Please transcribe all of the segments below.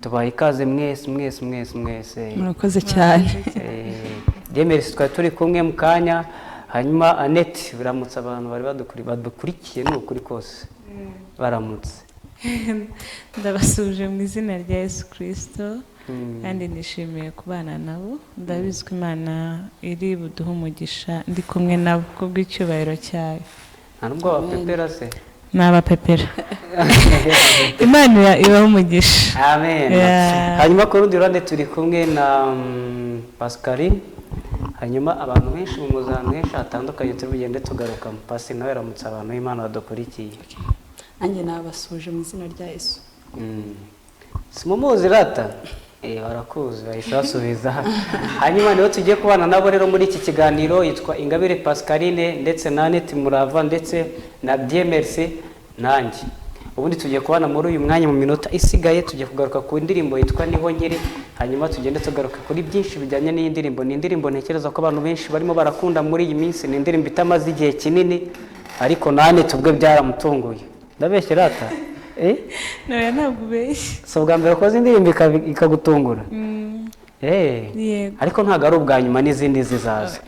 Tubaye ikaze mwese mwese mwese mwese. Murakoze cyane. Demerisi twari turi kumwe mu kanya. Hanyuma Annette, biramutse abantu bari badukurikiye, ni ukuri kose baramutse. Ndabasuje mu izina rya Yesu Kirisito kandi nishimiye kubana nabo. Ndabizi ko Imana iri buduhe umugisha, ndi kumwe nabo kubw'icyubahiro cyayo. Nta nubwo abapepera se? Ni abapepera, Imana ibaha umugisha. Amen. Hanyuma ku rundi ruhande turi kumwe na Pascaline. Hanyuma abantu benshi mu muzantu henshi hatandukanye turi bugende tugaruka. Pasi nawe aramutse abantu b'Imana badukurikiye. Nanjye nabasuje mu izina rya Yesu. Simumuzi rata? Barakuzi, bahise basubiza. Hanyuma nibo tugiye kubana nabo rero muri iki kiganiro, yitwa Ingabire Pascaline ndetse na Annette Murava ndetse na Dieu nanjye. Ubundi tugiye kubana muri uyu mwanya mu minota isigaye, tugiye kugaruka ku ndirimbo yitwa Niho Nkiri, hanyuma tugende tugaruka kuri byinshi bijyanye n'iyi ndirimbo. Ni indirimbo ntekereza ko abantu benshi barimo barakunda muri iyi minsi, ni indirimbo itamaze igihe kinini, ariko nane tubwe byaramutunguye. Ndabeshye rata? Nawe ntabwo ubeshye. Si ubwa mbere ukoze indirimbo ikagutungura? Yego. Ariko ntabwo ari ubwa nyuma, n'izindi zizaza.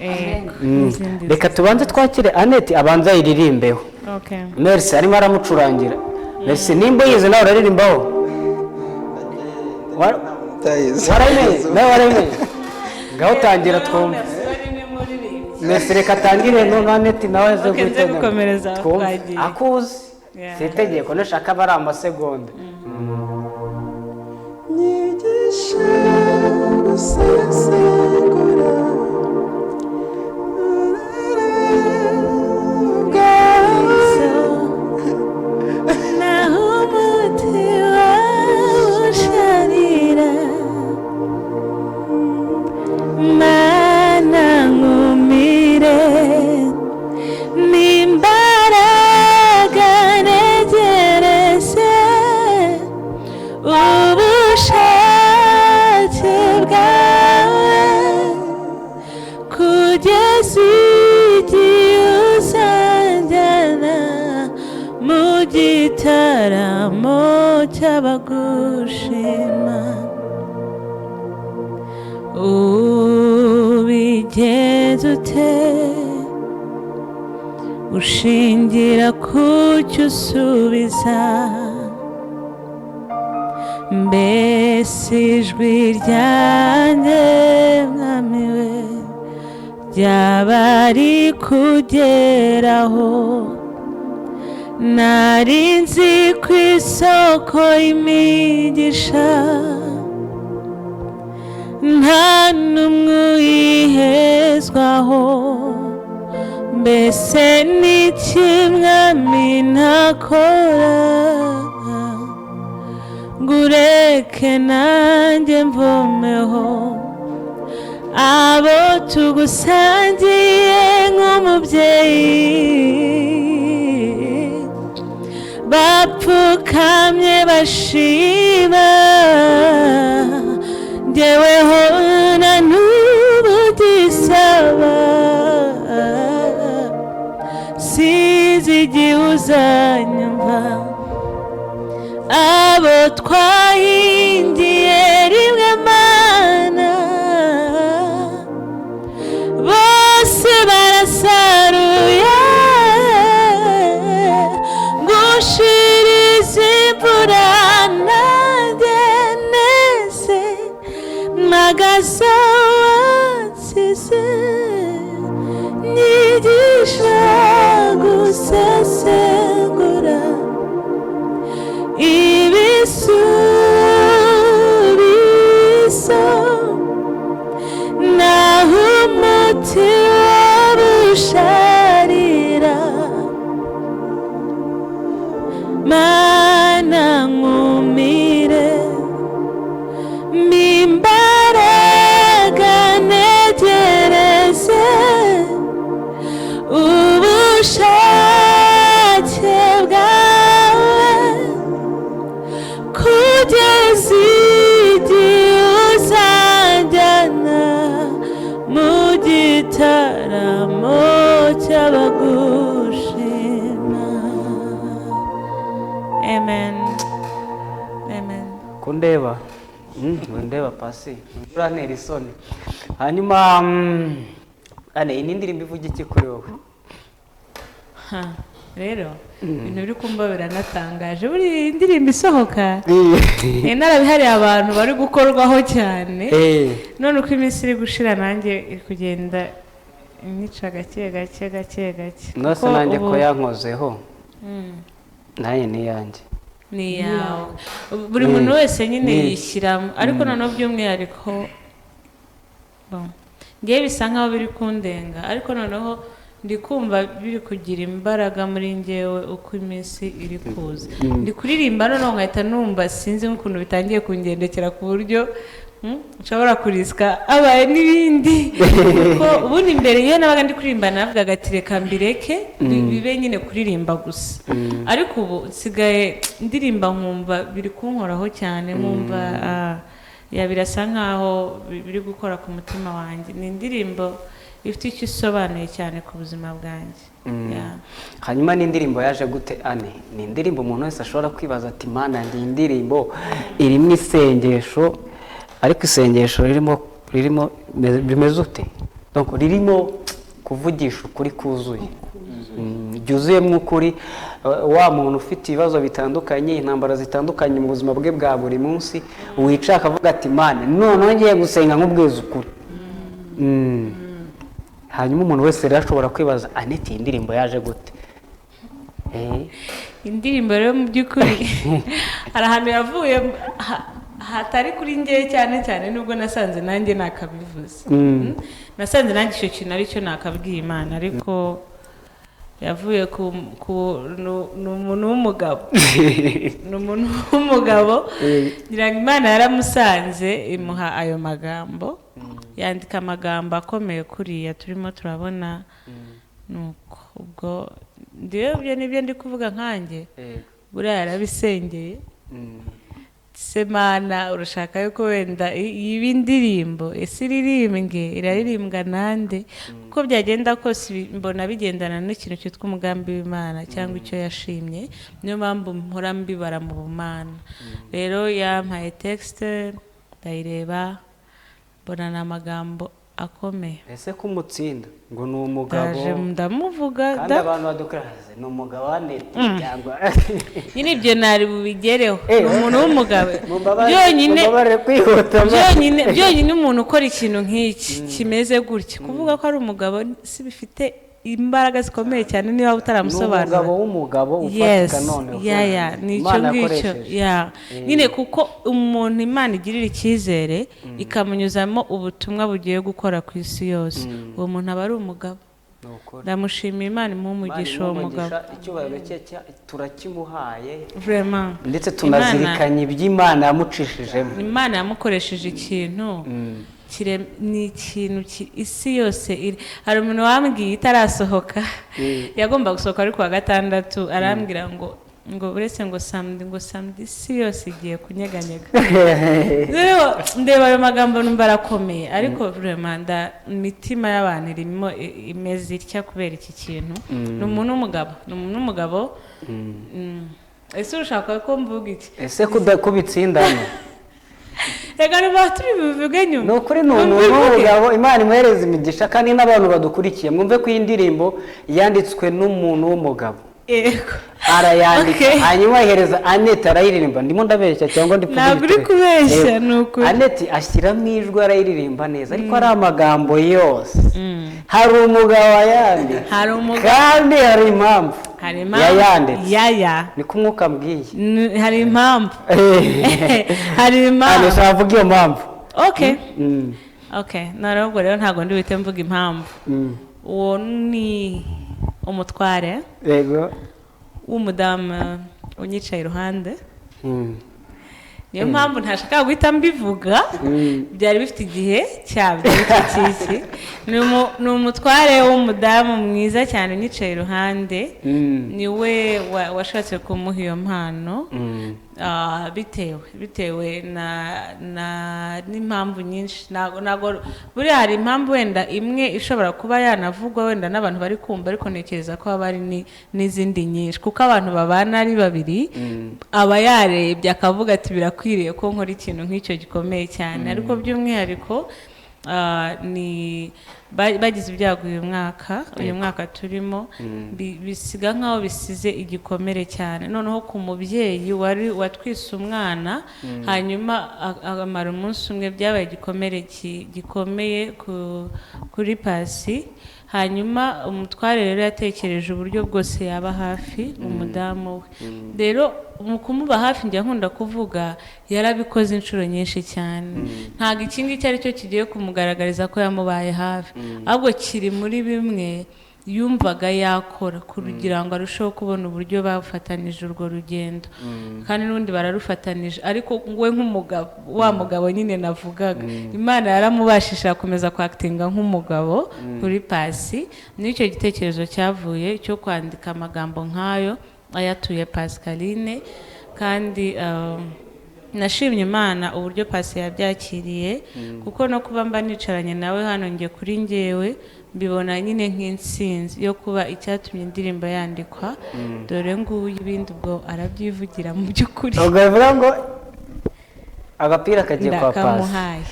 N'izindi. Reka tubanze twakire Annette abanza yiririmbeho. Okay. Merci arimo aramucurangira. Merci, nimba uyizi nawe uraririmbaho. Warayimenye? Nawe warayimenye? Ngaho tangira twumve. Merci, reka atangire none Annette nawe aze Okay, nze guhita gukomereza aho twumve. twagiye. Akuzi. Yeah. Si itegeko, nashaka aba ari amasegonda. Nyigisha gusesengura ubwawe. Naho umutima usharira, Mana nkumire n'imbaraga ntegereze ubushake bwawe kugeza igihe uzanjyana mu gitaramo cy'abagushima. Ubigenza ute? Ushingira ku cyo usubiza? Mbese ijwi ryanjye, mwami we, ryaba rikugeraho? Nari nzi ku isoko y'imigisha nta n'umwe uyihezwaho. Mbese n'iki, mwami, ntakora ngo ureke nanjye mvomeho? Abo tugusangiye nk'umubyeyi bapfukamye bashima, njyeweho na n'ubu gisaba. Sinzi igihe uzanyumva. Abo twahingiye rimwe, Mana, bose barasaruye. Ngushirize imvura nanjye neze mpagaze wansize. Nyigisha gusesengura ibisubizo naho umutima usharira. Mana nkumire imbaraga ntegereze ubushake bwawe kugeza igihe uzanjyana mu gitaramo cy'abagushima. Amen, amen. Kundeba. Ngo ndeba pasi urantera isoni. Hanyuma Ane, iyi ni indirimbo ivuga iki kuri wowe? Ha, rero ibintu biri kumba biranatangaje. Buriya iyi ndirimbo isohoka narabihariye abantu bari gukorwaho cyane. None uko iminsi iri gushira, nanjye iri kugenda inyica gake gake gake gake. Nose Kuko nanjye ko yankozeho, nanjye ni iyanjye. Ni iyawe. Buri muntu wese nyine yishyiramo, ariko noneho by'umwihariko bon, ngewe bisa nkaho biri kundenga, ariko noneho ndi kumva biri kugira imbaraga muri ngewe uko iminsi iri kuza. Ndi kuririmba noneho nkahita numva sinzi nk'ukuntu bitangiye kungendekera, ku buryo nshobora kurisika abaye n'ibindi, kuko ubundi mbere iyo nabaga ndi kuririmba navugaga ati reka mbireke bibe nyine kuririmba gusa, ariko ubu nsigaye ndirimba nkumva biri kunkoraho cyane, nkumva ya birasa nkaho biri gukora ku mutima wanjye. Ni indirimbo ifite icyo isobanuye cyane ku buzima bwanjye. Yeah. Hanyuma ni indirimbo yaje gute, Ane? Ni indirimbo umuntu wese ashobora kwibaza ati: "Mana yanjye, iyi ndirimbo irimo isengesho, ariko isengesho ririmo rimeze ute?" Donc ririmo kuvugisha ukuri kuzuye, byuzuyemo ukuri. Wa muntu ufite ibibazo bitandukanye, intambara zitandukanye mu buzima bwe bwa buri munsi, wicara akavuga ati: "Mana, noneho ngiye gusenga nk'ubwiza ukuri." Hanyuma umuntu wese rero ashobora kwibaza: "Aneti, iyi ndirimbo yaje gute?" Indirimbo rero mu by'ukuri hari ahantu yavuye hatari kuri ngewe cyane cyane, nubwo nasanze nanjye nakabivuze. Nasanze nanjye icyo kintu aricyo nakabwiye Imana, ariko yavuye ku ni umuntu w'umugabo, ni umuntu w'umugabo. Ngira ngo Imana yaramusanze imuha ayo magambo, yandika amagambo akomeye kuriya turimo turabona. Nuko ubwo ndiyo ibyo nibyo ndi kuvuga nkanjye. Buriya yarabisengeye: "Semana, urashaka yuko wenda iba indirimbo, ese iririmbwe, iraririmbwa nande?" Uko byagenda kose mbona bigendana n'ikintu cyitwa umugambi w'Imana cyangwa icyo yashimye. Niyo mpamvu mpora mbibara mu bumana. Rero yampaye texte ndayireba, mbona ni amagambo akomeye. Ese ko umutsinda ngo ni umugabo? Ndaje ndamuvuga kandi da. Abantu badukorera ni umugabo wa Aneti cyangwa Nyine ibyo ntari bubigereho. Ni umuntu w'umugabo Mumbabarire, byonyine. Mumbabarire kwihuta. Byonyine umuntu ukora ikintu nk'iki kimeze gutya, kuvuga ko ari umugabo si bifite imbaraga zikomeye cyane niba Ni utaramusobanura. umugabo w'umugabo Yes. ufatika noneho. Ya, ni icyo Imana ngicyo. yakoresheje. Ya, nyine kuko umuntu Imana igirira icyizere ikamunyuzamo ubutumwa bugiye gukora ku isi yose, uwo muntu aba ari umugabo. Ni ukuri. Ndamushimira, Imana imuhe umugisha Imana uwo imuhe mugabo. umugisha, icyubahiro cye turakimuhaye. Vraiment. Ndetse tunazirikanye iby'Imana yamucishijemo. Imana yamukoresheje ikintu ni ikintu isi yose iri. Hari umuntu wambwiye itarasohoka, yagomba gusohoka ari kuwa gatandatu, arambwira ngo uretse ngo samedi, ngo samedi isi yose igiye kunyeganyega. Rero ndeba ayo magambo numva arakomeye, ariko vraiment imitima y'abantu irimo imeze itya kubera iki kintu. Ni umuntu w'umugabo, ni umuntu w'umugabo. Ese urashaka ko mvuga iki? Ese kubitsindana? Reka niba turi bubivuge nyuma. Ni ukuri, ni umuntu Mbivuge. w'umugabo. Imana imuhereza imigisha, kandi n'abantu badukurikiye mwumve ko iyi ndirimbo yanditswe n'umuntu w'umugabo. Yego. Arayandika, hanyuma ayihereza Anete arayiririmba. Ndimo ndabeshya cyangwa ndi kuvuga Ntabwo uri ibitari? kubeshya, Yego. ni ukuri. Anete ashyiramo ijwi arayiririmba neza, ariko ari amagambo yose hari umugabo wayanditse. Hari umugabo. Kandi hari impamvu Hari impamvu. yayanditse. Yaya. Niko umwuka ambwiye. Hari impamvu, hari impamvu. Hano avuga iyo mpamvu. Okay. Okay, noneho ubwo rero ntabwo ndi buhite mvuga impamvu. Uwo ni umutware w'umudamu unyicaye iruhande. Niyo mpamvu ntashaka guhita mbivuga, byari bifite igihe cyabyo iki ngiki. Ni umutware w'umudamu mwiza cyane unyicaye iruhande. Niwe washatse kumuha iyo mpano. Bitewe na n'impamvu nyinshi. Ntago buriya hari impamvu wenda imwe ishobora kuba yanavugwa wenda n'abantu bari kumva, ariko ntekereza ko haba hari n'izindi nyinshi, kuko abantu babana ari babiri aba yarebye akavuga ati birakwiriye ko nkora ikintu nk'icyo gikomeye cyane. Ariko by'umwihariko ni bagize ibyago uyu mwaka turimo, bisiga nk'aho bisize igikomere cyane. Noneho ku mubyeyi wari watwise umwana, hanyuma amara umunsi umwe, byabaye igikomere gikomeye kuri Pasi. Hanyuma umutware rero yatekereje uburyo bwose yaba hafi umudamu we. Rero mu kumuba hafi, njya nkunda kuvuga, yarabikoze inshuro nyinshi cyane. Ntabwo iki ngiki ari cyo kigiye kumugaragariza ko yamubaye hafi, ahubwo kiri muri bimwe yumvaga yakora kugira ngo arusheho kubona uburyo bafatanije urwo rugendo, kandi n'ubundi bararufatanije. Ariko we nk'umugabo, wa mugabo nyine navugaga, Imana yaramubashije akomeza kwakitinga nk'umugabo kuri Pasi. N'icyo gitekerezo cyavuye cyo kwandika amagambo nk'ayo ayatuye Pascaline. Kandi nashimye Imana uburyo Pasi yabyakiriye, kuko no kuba mba nicaranye nawe hano, njye kuri njyewe mbibona nyine nk'intsinzi yo kuba icyatumye indirimbo yandikwa. Dore nguyu, ibindi ubwo arabyivugira mu by'ukuri. Ubwo bivuga ngo agapira kagiye kwa Pasi. Ndakamuhaye.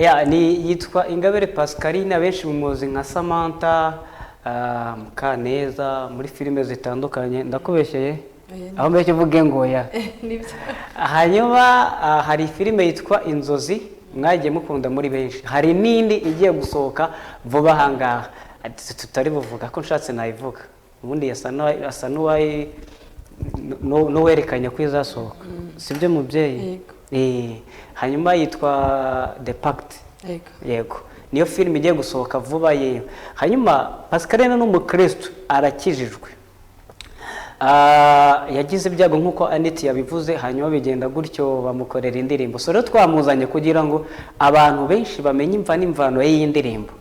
Ya, ni yitwa Ingabire Pascaline, abenshi mumuzi nka Samantha Mukaneza muri filime zitandukanye. Ndakubeshyeye aho mbeshye uvuge ngo ya? Nibyo. Hanyuma hari filime yitwa Inzozi mwagiye mukunda muri benshi, hari n'indi igiye gusohoka vuba ahangaha. Ati, tutari buvuga ko nshatse nayivuga, ubundi asa n'uwerekanye ko izasohoka, sibyo mubyeyi? Yego. Hanyuma yitwa The Pact. Yego. Yego, niyo filime igiye gusohoka vuba yewe. Hanyuma Pascaline ni umukristo, arakijijwe. Yagize ibyago nk'uko Aneti yabivuze, hanyuma bigenda gutyo bamukorera indirimbo. So rero twamuzanye kugira ngo abantu benshi bamenye imva n'imvano y'iyi ndirimbo.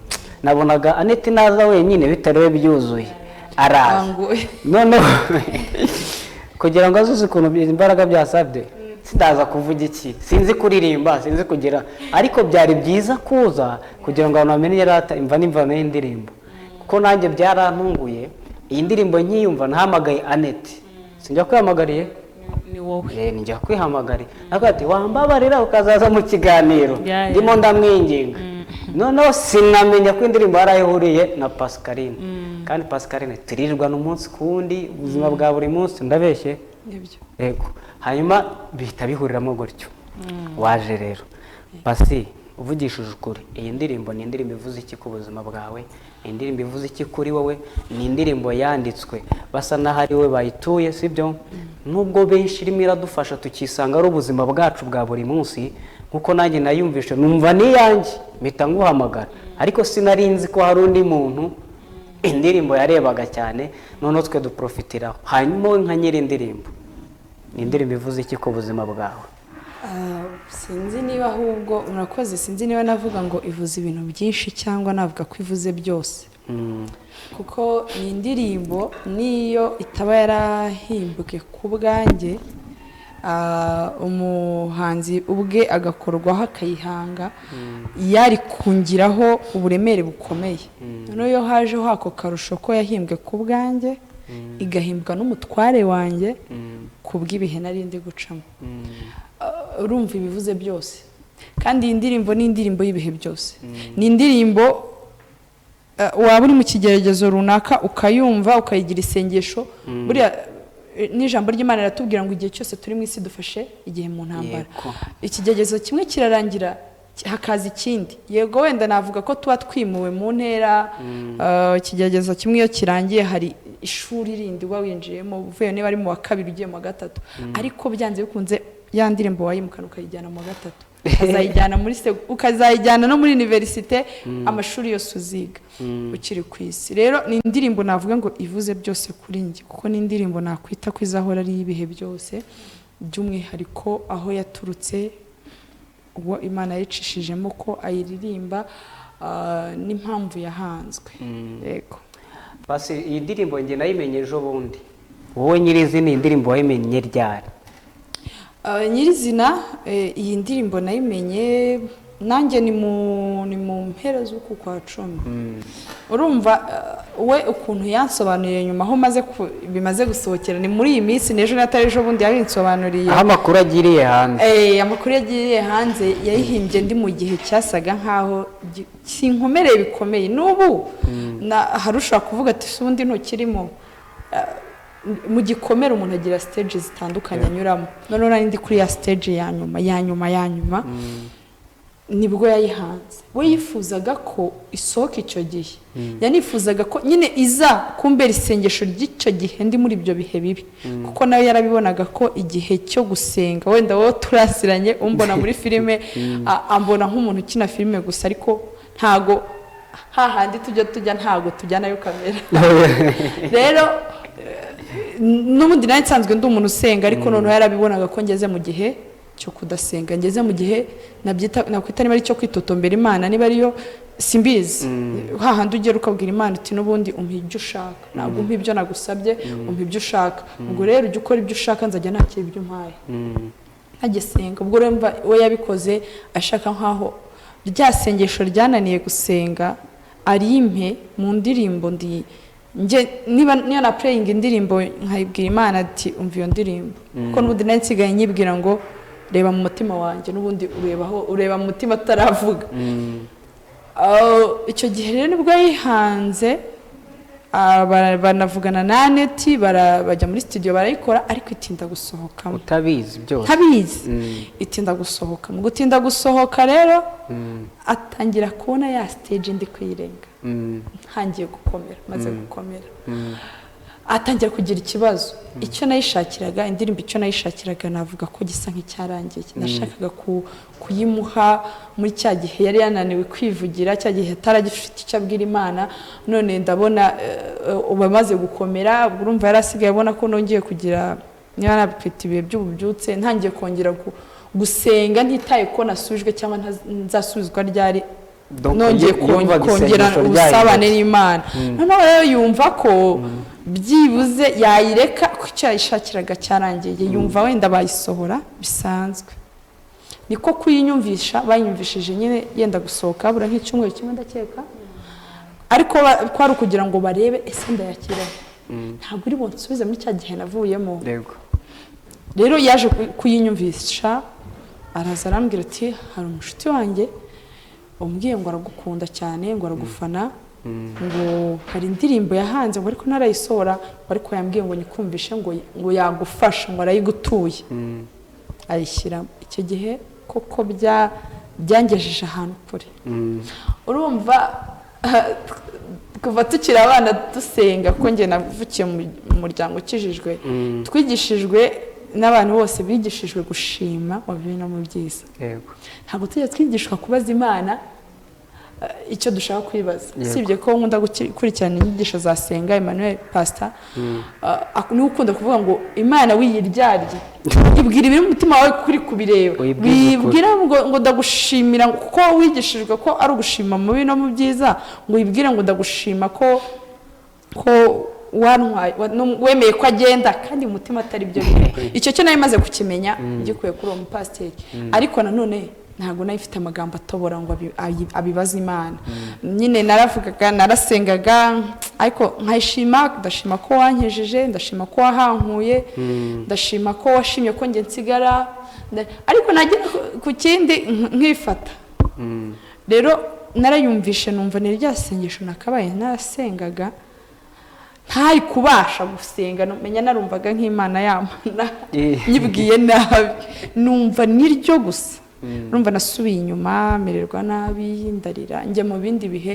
Nabonaga Aneti naza wenyine bitari byuzuye, araza. Banguye. Noneho kugira ngo azuze ukuntu imbaraga byasabye, sindaza kuvuga iki, sinzi kuririmba, sinzi kugira, ariko byari byiza kuza kugira ngo abantu bamenye rata imva n'imvano y'indirimbo, kuko nanjye byarantunguye. Iyi ndirimbo nkiyumva nahamagaye Aneti, sinjya kwihamagariye. Ni wowe. Njya kwihamagariye, nawe ati wambabarira ukazaza mu kiganiro. Ya. Ndimo ndamwinginga, noneho sinamenya ko indirimbo yari ihuriye na Pascaline. Kandi Pascaline turirwana umunsi ku wundi, ubuzima bwa buri munsi, ndabeshye? Nibyo. Yego. Hanyuma bihita bihuriramo gutyo waje rero. Pasi, uvugishije ukuri, iyi ndirimbo ni indirimbo ivuze iki ku buzima bwawe? Ni indirimbo ivuze iki kuri wowe? Ni indirimbo yanditswe basa n'aho ari we bayituye, sibyo? Nubwo benshi irimo iradufasha tukisanga ari ubuzima bwacu bwa buri munsi, nkuko nanjye nayumvishe numva niyanjye mpita nguhamagara, ariko sinari nzi ko hari undi muntu indirimbo yarebaga cyane, noneho twe duprofitiraho. Hanyuma wowe nka nyiri indirimbo, ni indirimbo ivuze iki ku buzima bwawe? Sinzi niba ahubwo, murakoze, sinzi niba navuga ngo ivuze ibintu byinshi cyangwa navuga ko ivuze byose, kuko ni indirimbo niyo itaba yarahimbwe ku bwanjye, umuhanzi ubwe agakorwaho akayihanga, yari kungiraho uburemere bukomeye. Noneho iyo hajeho ako karusho ko yahimbwe ku bwanjye, igahimbwa n'umutware wanjye ku bw'ibihe nari ndi gucamo, urumva ibivuze byose. Kandi iyi ndirimbo ni indirimbo y'ibihe byose, ni indirimbo waba uri mu kigeragezo runaka ukayumva, ukayigira isengesho. Buriya n'ijambo ry'Imana riratubwira ngo igihe cyose turi mu isi dufashe igihe mu ntambara. Ikigeragezo kimwe kirarangira, hakaza ikindi. Yego, wenda navuga ko tuba twimuwe mu ntera. Ikigeragezo kimwe iyo kirangiye hari ishuri rindi uba winjiyemo, uvuye niba ari mu wa kabiri ugiye mu wa gatatu, ariko byanze bikunze ya ndirimbo wayimukana ukayijyana mu wa gatatu, ukazayijyana muri ukazayijyana no muri université, amashuri yose uziga ukiri ku isi. Rero ni indirimbo navuga ngo ivuze byose kuri njye, kuko ni indirimbo nakwita ko izahora ari iy'ibihe byose, by'umwihariko aho yaturutse, uwo Imana yayicishijemo ko ayiririmba, n'impamvu yahanzwe. Yego. Pasi, iyi ndirimbo njye nayimenye ejo bundi. Wowe nyirizina iyi ndirimbo wayimenye ryari? Nyirizina iyi ndirimbo nayimenye nanjye ni mu mpera z'uku kwa 10. Urumva we ukuntu yansobanuriye nyuma aho bimaze gusohokera, ni muri iyi minsi, n'ejo n'atari ejo bundi yabinsobanuriye. Aho amakuru agiriye hanze. Amakuru yagiriye hanze, yayihimbye ndi mu gihe cyasaga nkaho kinkomereye bikomeye. N'ubu hari ushobora kuvuga ati: "Se ubundi ntukirimo?" Mu gikomere umuntu agira stage zitandukanye anyuramo. Noneho nari ndi kuri ya stage ya nyuma, ya nyuma, ya nyuma, nibwo yayihanze. We yifuzaga ko isohoka icyo gihe, yanifuzaga ko nyine iza kumbera isengesho ry'icyo gihe ndi muri ibyo bihe bibi, kuko nawe yarabibonaga ko igihe cyo gusenga, wenda wowe turasiranye, umbona muri filime, ambona nk'umuntu ukina filime gusa, ariko ntago hahandi tujya ntago tujyanayo kamera. Rero n'ubundi nari nsanzwe ndi umuntu usenga, ariko noneho yarabibonaga ko ngeze mu gihe cyo kudasenga, ngeze mu gihe nabyita, nakwita niba ari icyo kwitotombera Imana, niba ariyo simbizi, hahandi ugera ukabwira Imana uti: "N'ubundi umpa ibyo ushaka, ntabwo umpa ibyo nagusabye, umpa ibyo ushaka. Ubwo rero ujya ukora ibyo ushaka, nzajya nakira ibyo umpaye." Ntagisenga. Ubwo rero we yabikoze ashaka nkaho rya sengesho ryananiye gusenga arimpe mu ndirimbo. Ndi njye niba niyo na playing indirimbo nkayibwira Imana ati: "Umva iyo ndirimbo," kuko n'ubundi nari nsigaye nyibwira ngo: "Reba mu mutima wanjye." N'ubundi urebaho, ureba mu mutima ataravuga. Icyo gihe rero nibwo yihanze, banavugana na Aneti, bajya muri studio barayikora, ariko itinda gusohokamo. Utabizi byose. Ntabizi. Itinda gusohoka. Mu gutinda gusohoka rero, atangira kubona ya stage ndi kuyirenga, ntangiye gukomera, maze gukomera, atangira kugira ikibazo. Icyo nayishakiraga indirimbo, icyo nayishakiraga, navuga ko gisa nk'icyarangiye. Nashakaga kuyimuha muri cya gihe yari yananiwe kwivugira, cya gihe ataragifite icyo abwira Imana. None ndabona ubu amaze gukomera, urumva yari asigaye abona ko nongeye kugira, niba nakwita ibihe by'ububyutse, ntangiye kongera gusenga ntitaye ko nasubijwe cyangwa nzasubizwa ryari. Donc, nongeye yumvaga kongera isengesho ubusabane ryahindutse. n'Imana. Noneho rero yumva ko byibuze yayireka, ko icyo yayishakiraga cyarangiye, yumva wenda bayisohora bisanzwe. Niko kuyinyumvisha, bayinyumvishije nyine yenda gusohoka, habura nk'icyumweru kimwe ndakeka, ariko kwari ukugira ngo barebe ese ndayakira, ntabwo uri bunsubize muri cya gihe navuyemo. Rero yaje kuyinyumvisha, araza arambwira ati: "Hari umushuti wanjye umbwiye ngo aragukunda cyane, ngo aragufana, ngo hari indirimbo yahanze, ngo ariko ntarayisohora, ngo ariko yambwiye ngo nyikumvishe, ngo yagufasha, ngo arayigutuye." Ayishyiramo. Icyo gihe koko byangejeje ahantu kure. Urumva kuva tukiri abana dusenga, ko njye navukiye mu muryango ukijijwe, twigishijwe n'abantu bose bigishijwe gushima mu bibi no mu byiza. Ntabwo tujya twigishwa kubaza Imana icyo dushaka kwibaza. Usibye ko nkunda gukurikirana inyigisho za Senga Emmanuel Pastor, niwe ukunda kuvuga ngo Imana wiyiryarye, ibwira ibiri mu mutima wawe kuri kubireba. Uyibwize ukuri. Wibwira ngo ndagushimira kuko wigishijwe ko ari ugushima mu bibi no mu byiza, ngo uyibwire ngo ndagushima ko wantwaye, wemeye ko agenda, kandi mu mutima atari byo birimo. Icyo cyo nari maze kukimenya ngikuye kuri uwo mupasiteri, ariko nanone ntabwo nari mfite amagambo atobora ngo abibaze Imana. Nyine naravugaga, narasengaga, ariko nkayishima: ndashima ko wankejeje, ndashima ko wahankuye, ndashima ko washimye ko njye nsigara, ariko nagera ku kindi nkifata. Rero narayumvishe, numva ni rya sengesho nakabaye narasengaga ntari kubasha gusenga. Menya narumvaga nk'Imana yamana nyibwiye nabi, numva niryo gusa. Numva nasubiye inyuma, mererwa nabi, ndarira, njya mu bindi bihe,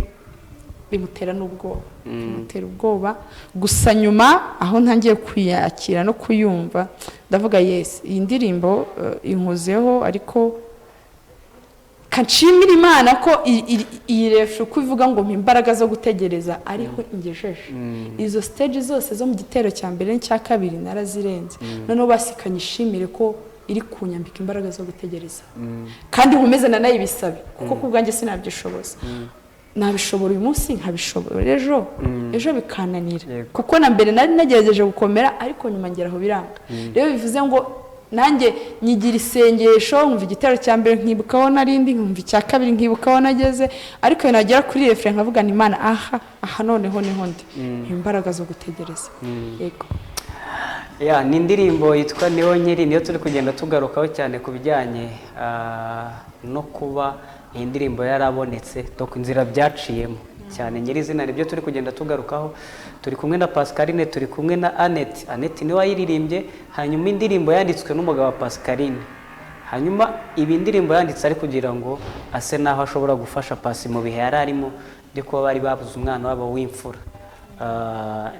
bimutera n'ubwoba, bimutera ubwoba. Gusa nyuma aho ntangiye kuyakira no kuyumva, ndavuga: "Yes, iyi ndirimbo inkozeho." Ariko kanshimira Imana ko iyi refrain uko ivuga ngo mpa imbaraga zo gutegereza, ariho ingejeje. Izo stage zose zo mu gitero cya mbere n'icya kabiri narazirenze. Noneho basikanye, ishimire ko iri kunyambika imbaraga zo gutegereza, kandi nkomeze nanayibisabe, kuko ku bwanjye sinabyishoboza. Nabishobora uyu munsi, nkabishobora ejo, ejo bikananira. Kuko na mbere nari nagerageje gukomera, ariko nyuma ngera aho biranga. Rero bivuze ngo Nanjye nyigira isengesho, nkumva igitero cya mbere nkibukaho narindi, nkumva icya kabiri nkibukaho nageze, ariko iyo nagera kuri refrain nkavuga nti: "Imana, aha aha noneho niho ndi." Imbaraga zo gutegereza, yego. Ya, ni indirimbo yitwa "Niho Nkiri", niyo turi kugenda tugarukaho cyane ku bijyanye no kuba iyi ndirimbo yarabonetse, dore inzira byaciyemo cyane nyirizina nibyo turi kugenda tugarukaho. Turi kumwe na Pascaline, turi kumwe na Annette. Annette niwe wayiririmbye. Hanyuma indirimbo yanditswe n'umugabo wa Pascaline. Hanyuma ibi ndirimbo yanditse ari kugira ngo ase naho ashobora gufasha Pasi mu bihe yari arimo byo kuba bari babuze umwana wabo w'imfura.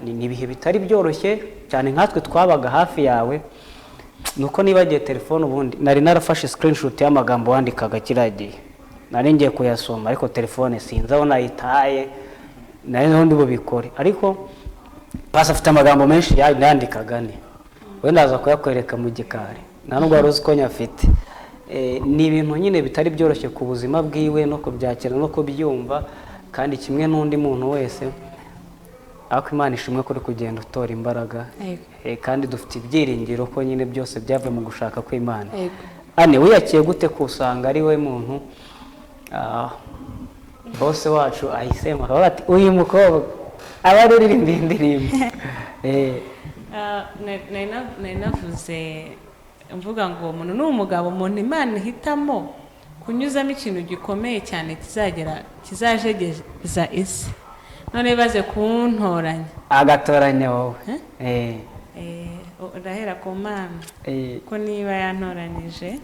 Ni ibihe bitari byoroshye cyane nkatwe twabaga hafi yawe. Nuko nibagiye telefone, ubundi nari narafashe screenshot y'amagambo wandikaga kiriya gihe, nari ngiye kuyasoma, ariko telefone sinzi aho nayitaye, nari ndi bubikore. Ariko Pasi afite amagambo menshi yandikaga, ni we ndaza kuyakwereka mu gikari, nta nubwo wari uzi ko nyafite. Ni ibintu nyine bitari byoroshye ku buzima bwiwe no kubyakira no kubyumva, kandi kimwe n'undi muntu wese, ariko Imana ishimwe kuri kugenda utora imbaraga. Yego. Kandi dufite ibyiringiro ko nyine byose byavuye mu gushaka kw'Imana. Yego. Ane, wiyakiye gute kusanga ari we muntu bose wacu ahisemo, akavuga ati: "Uyu mukobwa aba ari uririmba iyi ndirimbo"? Nari navuze mvuga ngo uwo muntu ni umugabo, umuntu Imana ihitamo kunyuzamo ikintu gikomeye cyane kizagera kizajegeza isi, none baze kuntoranya. Agatoranya wowe. Eh? Ndahera ku Mana ko niba yantoranije,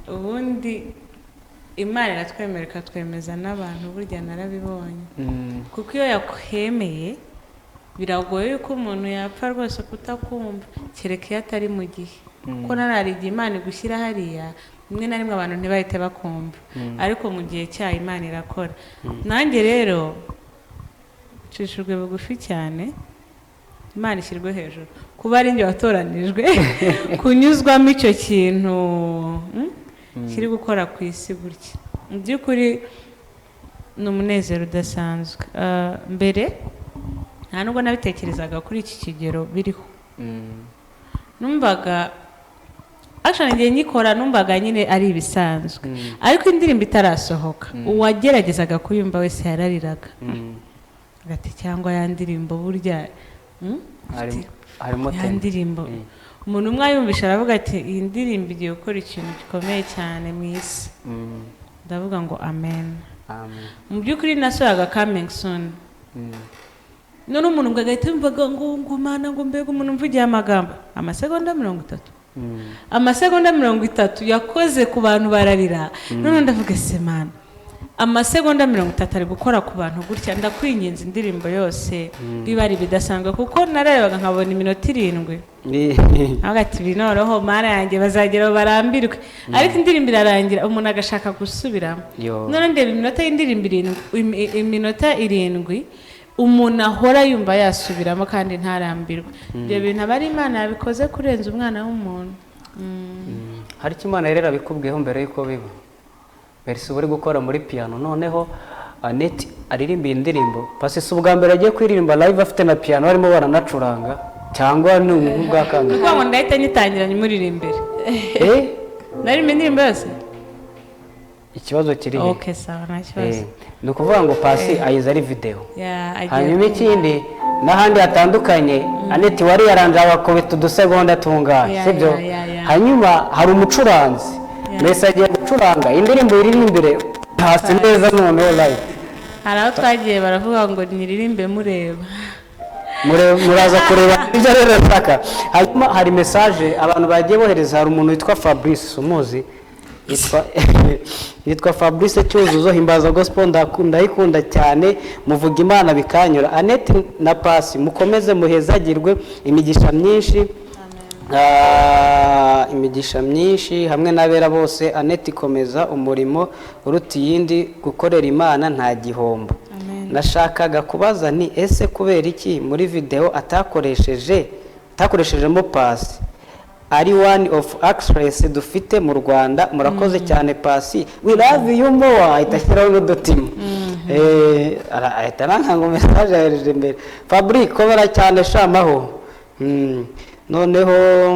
ubundi Imana iratwemera ikatwemeza n'abantu, burya narabibonye, kuko iyo yakwemeye biragoye yuko umuntu yapfa rwose kutakumva, kereka iyo atari mu gihe, kuko nanone igihe Imana igushyira hariya, rimwe na rimwe abantu ntibahite bakumva, ariko mu gihe cyayo Imana irakora. Nanjye rero nshishijwe bugufi cyane, Imana ishyirwe hejuru kuba ari njye watoranijwe kunyuzwamo icyo kintu kiri gukora ku isi gutya. Mu by'ukuri ni umunezero udasanzwe. Mbere nta nubwo nabitekerezaga kuri iki kigero biriho. Numvaga actually ngiye nyikora, numvaga nyine ari ibisanzwe, ariko indirimbo itarasohoka uwageragezaga kuyumva wese yarariraga ati: "Cyangwa ya ndirimbo burya Harimo ya tema. ndirimbo." Umuntu umwe ayumvisha aravuga ati: "Iyi ndirimbo igiye gukora ikintu gikomeye cyane mu isi." Ndavuga ngo amen. Amen. Mu by'ukuri nasohoraga "Coming Soon", none umuntu ngo agahita yumvaga ngo Mana, ngo mbega umuntu mvugiye amagambo amasegonda 30, amasegonda 30 yakoze ku bantu bararira. None ndavuga: "Ese Mana, amasegonda 30 ari gukora ku bantu gutya, ndakwinginze indirimbo yose biba ari ibidasanzwe." Kuko nararebaga nkabona iminota 7, avuga ati: "Ibi noneho Mana yanjye bazageraho barambirwe." Ariko indirimbo irarangira umuntu agashaka gusubiramo. Yo. None ndeba iminota y'indirimbo 7, iminota 7 umuntu ahora yumva yasubiramo kandi ntarambirwe, ibyo bintu aba ari Imana yabikoze kurenza umwana w'umuntu. Hari icyo Imana rero abikubwiyeho mbere y'uko biba. Merci, uba uri gukora muri piano, noneho Annette aririmba iyi ndirimbo. Pasi, si ubwa mbere agiye kuririmba live afite na piano, barimo baranacuranga, cyangwa ni ubwa kangahe? Kuko ngo ndahita nyitangira nyimuririmbire. Eh? Naririmba indirimbo yose. Ikibazo kiri he? OK, sawa, nta kibazo. Ni ukuvuga ngo Pasi ayize ari video. Ya, agiye Hanyuma ikindi, n'ahandi hatandukanye Annette wari yaranje abakubita udusegonda tungahe, sibyo? Ya. Hanyuma hari umucuranzi. Mbese agiye gucuranga indirimbo iririmbire Pasi neza noneho live. Hari aho twagiye baravuga ngo nyiririmbe mureba. Muraza kureba ibyo rero nshaka. Hanyuma hari message abantu bagiye bohereza. Hari umuntu witwa Fabrice, umuzi, yitwa Fabrice Cyuzuzo: "Himbaza Gospel ndayikunda cyane, muvuga Imana bikanyura. Annette na Pasi mukomeze muhezagirwe imigisha myinshi. Imigisha myinshi hamwe n'abera bose. Annette, komeza umurimo uruta iyindi, gukorera Imana nta gihombo." Amen. "Nashakaga kubaza ni ese kubera iki muri video atakoreshejemo Pasi, ari one of actress dufite mu Rwanda? Murakoze cyane. Pasi, we love you more." Ahita ashyiraho n'udutima. Ahita arankanga ngo message yohereje imbere. Fabrice, komera cyane shamaho. Noneho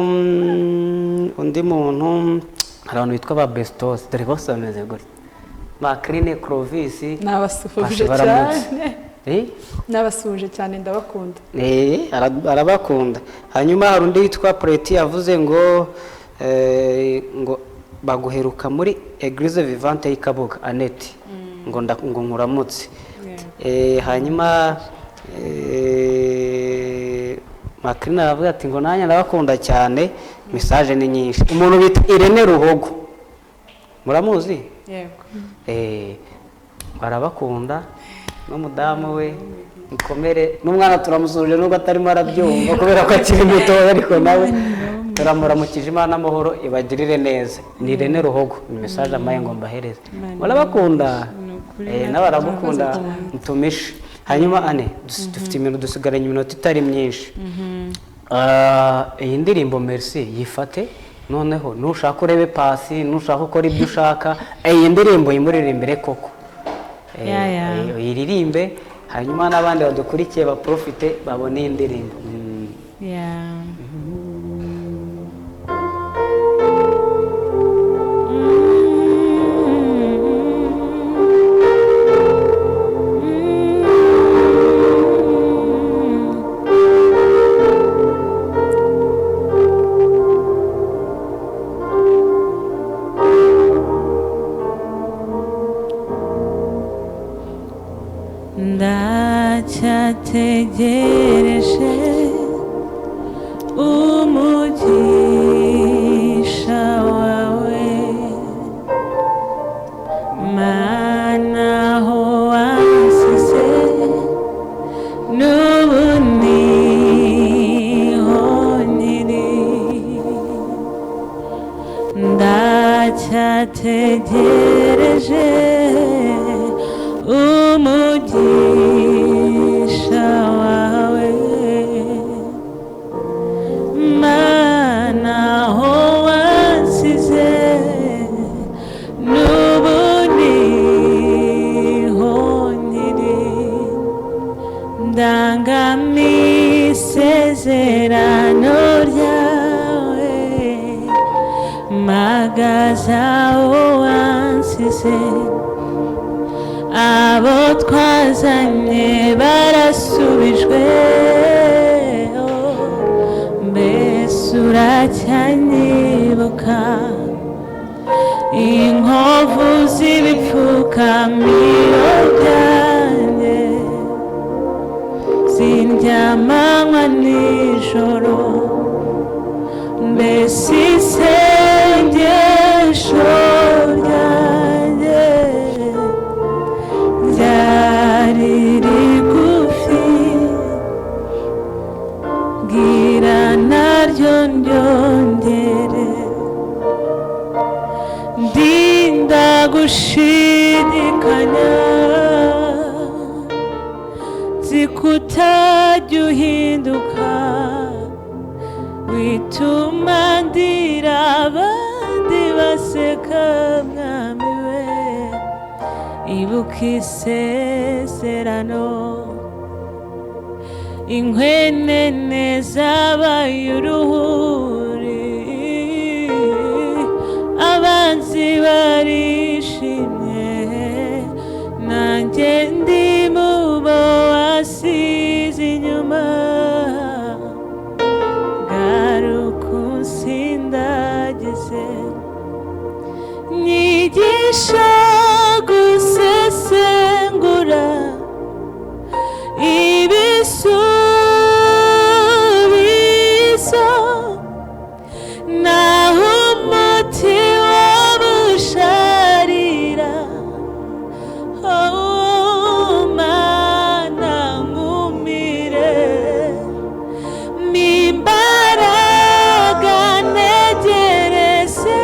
undi muntu, hari abantu bitwa ba Bestos, dore bose bameze gutya, Macrine, Clovis. Nabasuhuje Baramutse. cyane. Eh? Nabasuhuje cyane, ndabakunda. Arabakunda. Hanyuma hari undi witwa Preti, yavuze ngo ngo baguheruka muri Eglise Vivante y'i Kabuga, Annette, ngo ngo nkuramutse. Hanyuma Macrine aravuga ati ngo nanjye ndabakunda cyane. Message ni nyinshi. Umuntu bita Irene Ruhogo, muramuzi? Yego. Barabakunda n'umudamu we mukomere, n'umwana turamusuhuje nubwo atarimo arabyumva kubera ko akiri mutoya, ariko nawe turamuramukije. Imana amahoro ibagirire neza. Ni Irene Ruhogo, ni message amaye ngo mbahereze. Murabakunda. Ni ukuri. Nawe aragukunda mutumishe. Hanyuma ane dufite iminota, dusigaranye iminota itari myinshi. Ah, iyi ndirimbo Merci yifate, noneho nushaka urebe pasi, nushaka ukora ibyo ushaka, iyi ndirimbo yimuririmbire koko. Ya. Uyiririmbe, hanyuma n'abandi badukurikiye baprofite babone iyi ndirimbo. Yeah. Ndacyategereje umugisha wawe, Mana, aho wansize n'ubu niho nkiri. Ndacyategereje umugisha wawe, Mana, aho wansize n'ubu niho nkiri. Ndangamiye isezerano ryawe, mpagaze aho wansize. Abo twazanye barasubijwe, mbese uracyanyibuka? Inkovu z'ibipfukamiro byanjye zindyamanywa nijoro, mbese isengesho ryanjye ryari rigufi, bwira naryo ndyongere. Ndinda gushidikanya, nzi ko utajya uhinduka, wituma ndira abandi baseka. Mwami we, ibuka isezerano. Inkwenene zabaye uruhuri, abanzi barishimye, nanjye ndi mu bo wasize inyuma. Garuka unsindagize, nyigisha gusesengura ibisubizo, naho umuti wabusharira. Oh, Mana, nkumire mimbaraga, ntegereze.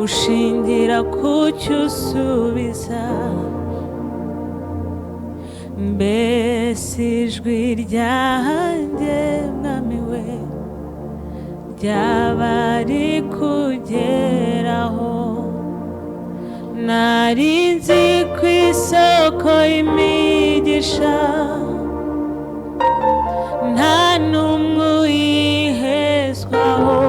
Ushingira ku cyo usubiza. Mbese ijwi ryanjye, mwami we, ryaba rikugeraho? Nari nzi ku isoko y'imigisha nta n'umwe uyihezwaho.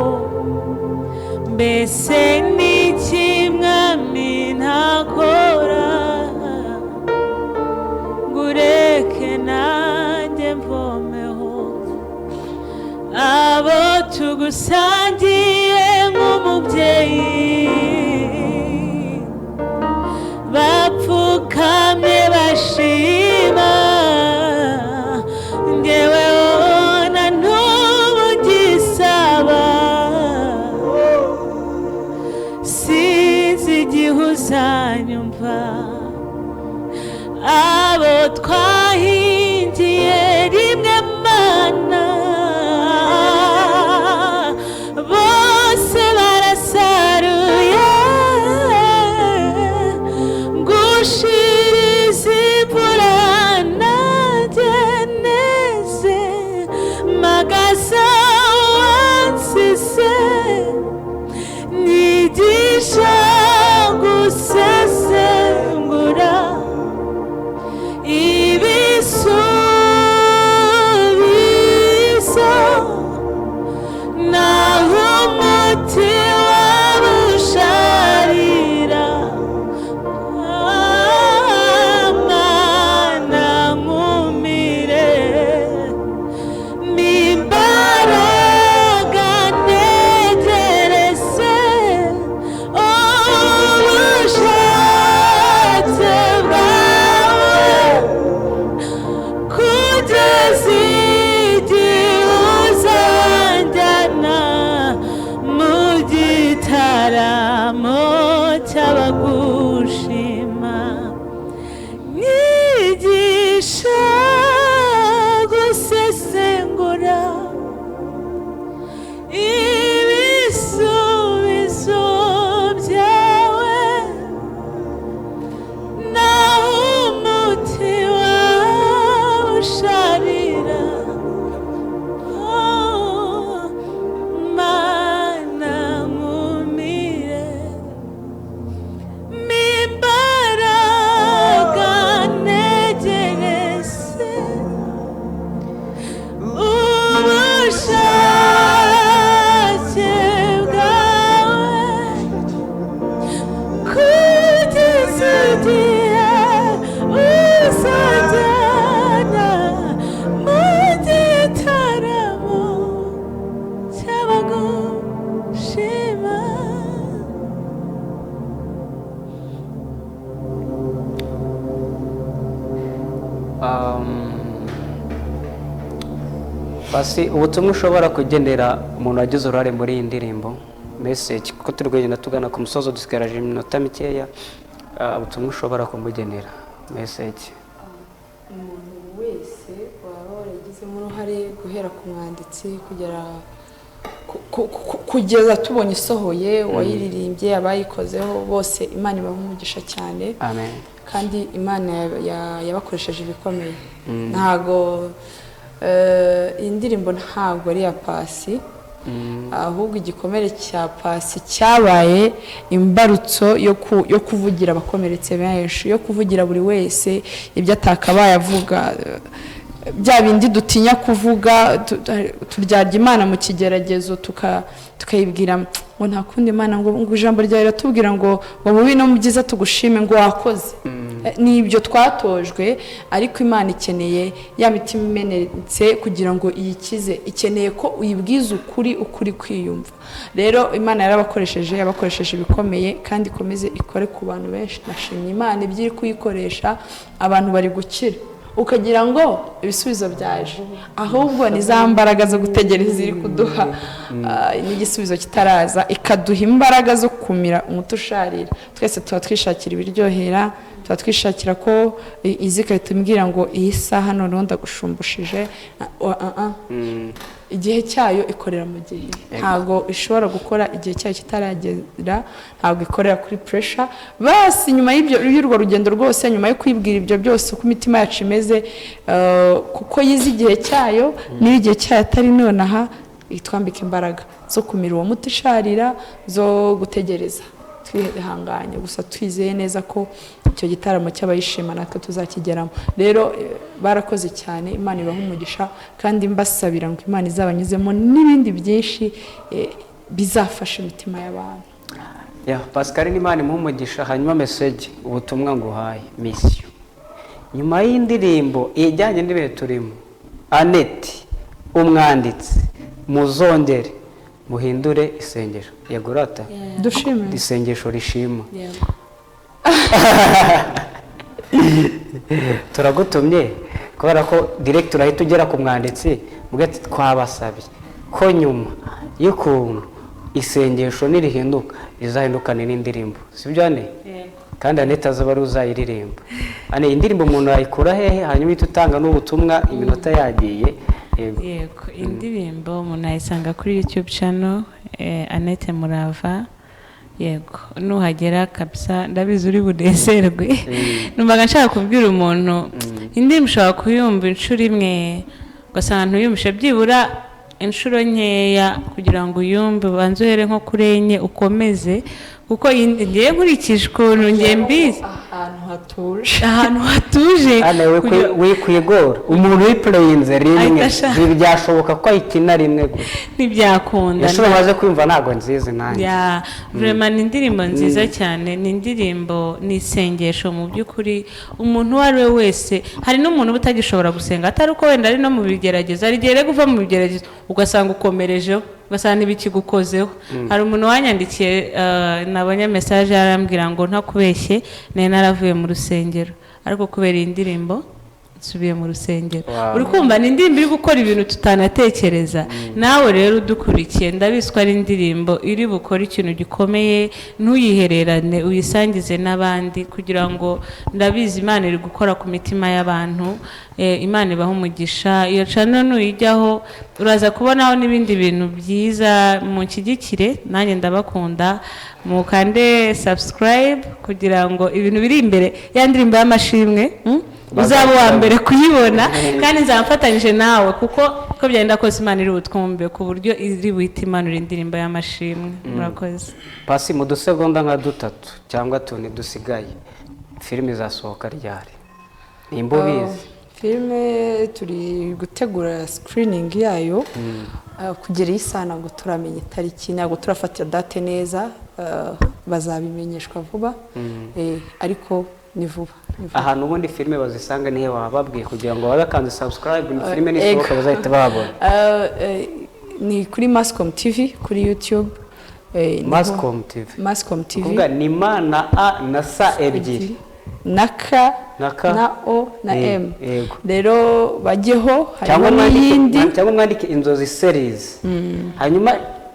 Mbese ni iki, mwami, ntakora ngo ureke nanjye mvomeho? Abo tugusangiye nk'umubyeyi bapfukamye bashima, ngewe na n'ubu ngisaba. Sinzi igihe uzanyumva. Abo twahingiye rimwe, Mana, bose barasaruye. Ngushiriza imvura nanjye neze, mpagaze wansize. Nyigisha gusesengura ibisubizo, naho umuti wabusharira. Mana, nkumire n'imbaraga, ntegereze ubushake bwawe kugeza igihe uzanjyana mu gitaramo cy'abagushima. Nyigisha gusesengura ibisubizo byawe, naho umuti wawe usharira. Oh, Mana, nkumire n'imbaraga, ntegereze ubushake bwawe kugeza igihe uzajyana mu gitaramo cy'abagushima. Basi ubutumwa ushobora kugenera umuntu wagize uruhare muri iyi ndirimbo, message, kuko turi kugenda tugana ku musozo, dusigaje iminota mikeya. Ubutumwa ushobora kumugenera, message. Umuntu wese waba waragizemo uruhare, guhera ku mwanditsi kugera kugeza tubonye isohoye, uwayiririmbye, abayikozeho bose, Imana ibaha umugisha cyane. Amen. Kandi Imana yabakoresheje ibikomeye. Ntago iyi ndirimbo ntabwo ari iya Pasi, ahubwo igikomere cya Pasi cyabaye imbarutso yo kuvugira abakomeretse benshi, yo kuvugira buri wese ibyo atakabaye avuga, bya bindi dutinya kuvuga. Turyarya Imana mu kigeragezo, tukayibwira ngo nta kundi Imana, ngo ijambo ryawe riratubwira ngo mu bibi no mu byiza tugushime, ngo wakoze. Ni ibyo twatojwe, ariko Imana ikeneye ya mitima imenetse kugira ngo iyikize. Ikeneye ko uyibwiza ukuri, ukuri kwiyumva. Rero Imana yarabakoresheje, yabakoresheje ibikomeye, kandi ikomeze ikore ku bantu benshi. Nashimye Imana ibyo iri kuyikoresha, abantu bari gukira, ukagira ngo ibisubizo byaje, ahubwo ni za mbaraga zo gutegereza iri kuduha, n'igisubizo kitaraza ikaduha imbaraga zo kumira umuti usharira. Twese tuba twishakira ibiryohera, tuba twishakira ko izi igahita imbwira ngo iyi saha noneho ndagushumbushe. Ah, ah, ah. Igihe cyayo ikorera mu gihe, ntabwo ishobora gukora igihe cyayo kitaragera, ntabwo ikorera kuri pressure. Basi nyuma y'ibyo, y'urwo rugendo rwose, nyuma yo kwibwira ibyo byose uko imitima yacu imeze, kuko yize igihe cyayo, niyo igihe cyayo atari nonaha, itwambika imbaraga zo kumira uwo muti usharira, zo gutegereza twihanganye, gusa twizeye neza ko icyo gitaramo cy'abayishima natwe tuzakigeramo. Rero barakoze cyane, Imana ibaha umugisha, kandi mbasabira ngo Imana izabanyuzemo n'ibindi byinshi bizafasha imitima y'abantu. Ya Pascal, Imana imuhe umugisha. Hanyuma message, ubutumwa nguhaye, mission nyuma y'indirimbo ijyanye n'ibihe turimo, Annette umwanditsi, muzongere muhindure isengesho. Yego rata. Dushime. Isengesho rishima. Turagutumye kubera ko direct urahita ugera ku mwanditsi, ubwo ati twabasabye ko nyuma y'ukuntu isengesho nirihinduka rizahindukane n'indirimbo, sibyo ane? Kandi Annette azaba ari uzayiririmba. Ane, indirimbo umuntu yayikura hehe? Hanyuma uhita utanga n'ubutumwa, iminota yagiye. Yego. Yego, indirimbo umuntu ayisanga kuri YouTube channel Annette Murava. Yego, nuhagera kabisa ndabizi uri bunezerwe. Numvaga nshaka kubwira umuntu, indirimbo ushobora kuyumva inshuro imwe ugasanga ntuyumvishe, byibura inshuro nkeya kugira ngo uyumve, ubanze uhere nko kuri enye ukomeze, kuko ngewe nkurikije ukuntu ngewe mbizi, ahantu hatuje, ahantu hatuje. Ane, wikwigora, umuntu uyipureyinze rimwe Ahita ashaka. ntibyashoboka ko ayikina rimwe gusa. Ntibyakunda. Inshuro maze kwumva ntabwo nzizi nanjye. Ya, vraiment ni indirimbo nziza cyane, ni indirimbo, ni isengesho mu by'ukuri. Umuntu uwo ari we wese, hari n'umuntu uba utagishobora gusenga, atari uko wenda ari no mu bigeragezo, hari igihe rero uva mu bigeragezo ugasanga ukomerejeho, ugasanga ntibikigukozeho. Hari umuntu wanyandikiye, nabonye message, arambwira ngo ntakubeshye, nari naravuye mu rusengero, ariko kubera iyi ndirimbo nsubiye mu rusengero. Uri kumva ni indirimbo iri gukora ibintu tutanatekereza. Nawe rero udukurikiye, ndabizi ko ari indirimbo iri bukore ikintu gikomeye. Ntuyihererane, uyisangize n'abandi, kugira ngo ndabizi Imana iri gukora ku mitima y'abantu. Imana ibaha umugisha. Iyo channel nuyijyaho uraza kubonaho n'ibindi bintu byiza. Munshyigikire, nanjye ndabakunda, mukande subscribe kugira ngo ibintu biri imbere, ya ndirimbo y'amashimwe, uzaba uwa mbere kuyibona, kandi nzaba mfatanyije nawe, kuko uko byagenda kose Imana iri butwumve ku buryo iri buhite imanura indirimbo y'amashimwe. Murakoze. Pasi, mu dusegonda nka dutatu cyangwa tune dusigaye, filime izasohoka ryari nimba ubizi? Filime turi gutegura screening yayo. Kugera iyi saha ntabwo turamenya itariki, ntabwo turafatira date neza, bazabimenyeshwa vuba. Ariko ni vuba, ni vuba. Ahantu ubundi filime bazisanga nihe wababwiye, kugira ngo babe bakanze subscribe, ni filime nisohoka Ego. bazahita babona? Ni kuri Mascom TV kuri YouTube. Mascom TV. Mascom TV. Kuvuga ni M na A na S ebyiri. Na K. Na K. Na O na M. Yego. Rero bajyeho, Cyangwa harimo n'iyindi. Cyangwa mwandike Inzozi Series, hanyuma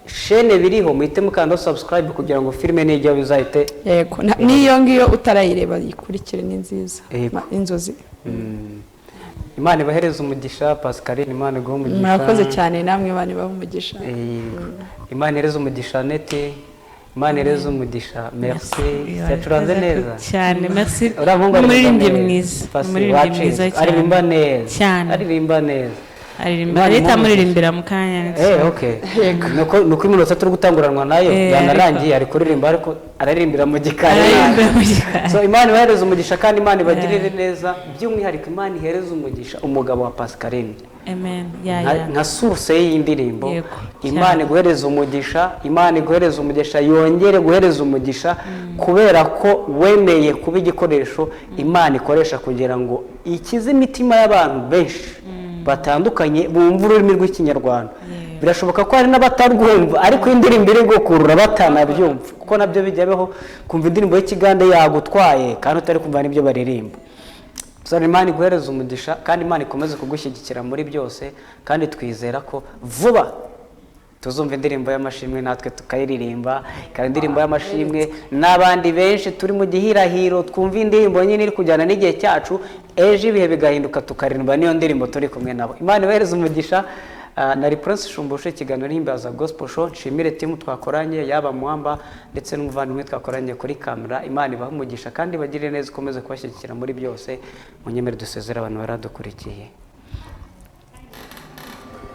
shene biriho muhite mukandaho subscribe kugira ngo filime nijya bizahite. Yego, n'iyo ngiyo utarayireba yikurikire, ni nziza. Yego. Inzozi. Imana ibahereze umugisha. Pascaline, Imana iguhe umugisha. Murakoze cyane namwe, Imana ibahe umugisha. Yego. Imana ihereze umugisha Annette, Imana ihereze umugisha Merci. Yacuranze neza. Cyane, merci. Uriya muhungu aririmba Umuririmbyi neza. mwiza. Pasi, Umuririmbyi wacitse. mwiza cyane. Aririmba neza. Cyane. Aririmba neza. Aririmba. Imana Leta imuhe amuririmbira mu kanya. Okay. Nuko iminota turi gutanguranwa nayo yanarangiye, ari kuririmba, ariko araririmbira mu gikari. Araririmbira mu gikari. So Imana ibahereze umugisha kandi Imana ibagirire neza, by'umwihariko Imana ihereze umugisha umugabo wa Pascaline Amen, ya. Nka source y'iyi ndirimbo. Yego, Imana cyane. iguhereze umugisha, Imana iguhereze umugisha, yongere guhereza umugisha kubera ko wemeye kuba igikoresho Imana ikoresha kugira ngo ikize imitima y'abantu benshi batandukanye bumva ururimi rw'Ikinyarwanda. Birashoboka ko hari n'abatarwumva, ariko indirimbo iri gukurura batanabyumva, kuko nabyo bijya bibaho, kumva indirimbo y'Ikigande yagutwaye kandi utari kumva n'ibyo baririmba. So Imana iguhereze umugisha kandi Imana ikomeze kugushyigikira muri byose, kandi twizera ko vuba tuzumva indirimbo y'amashimwe natwe tukayiririmba, ikaba indirimbo y'amashimwe n'abandi benshi turi mu gihirahiro twumva indirimbo nyine iri kujyana n'igihe cyacu, ejo ibihe bigahinduka tukaririmba n'iyo ndirimbo turi kumwe nabo. Imana ibahereze umugisha. Nari Prince Shumbushe, ikiganiro Himbaza Gospel Show. Nshimire team twakoranye, yaba Mwamba ndetse n'umuvandimwe twakoranye kuri kamera. Imana ibahe umugisha kandi bagirire neza, ikomeze kubashyigikira muri byose. Munyemere dusezere abantu baradukurikiye.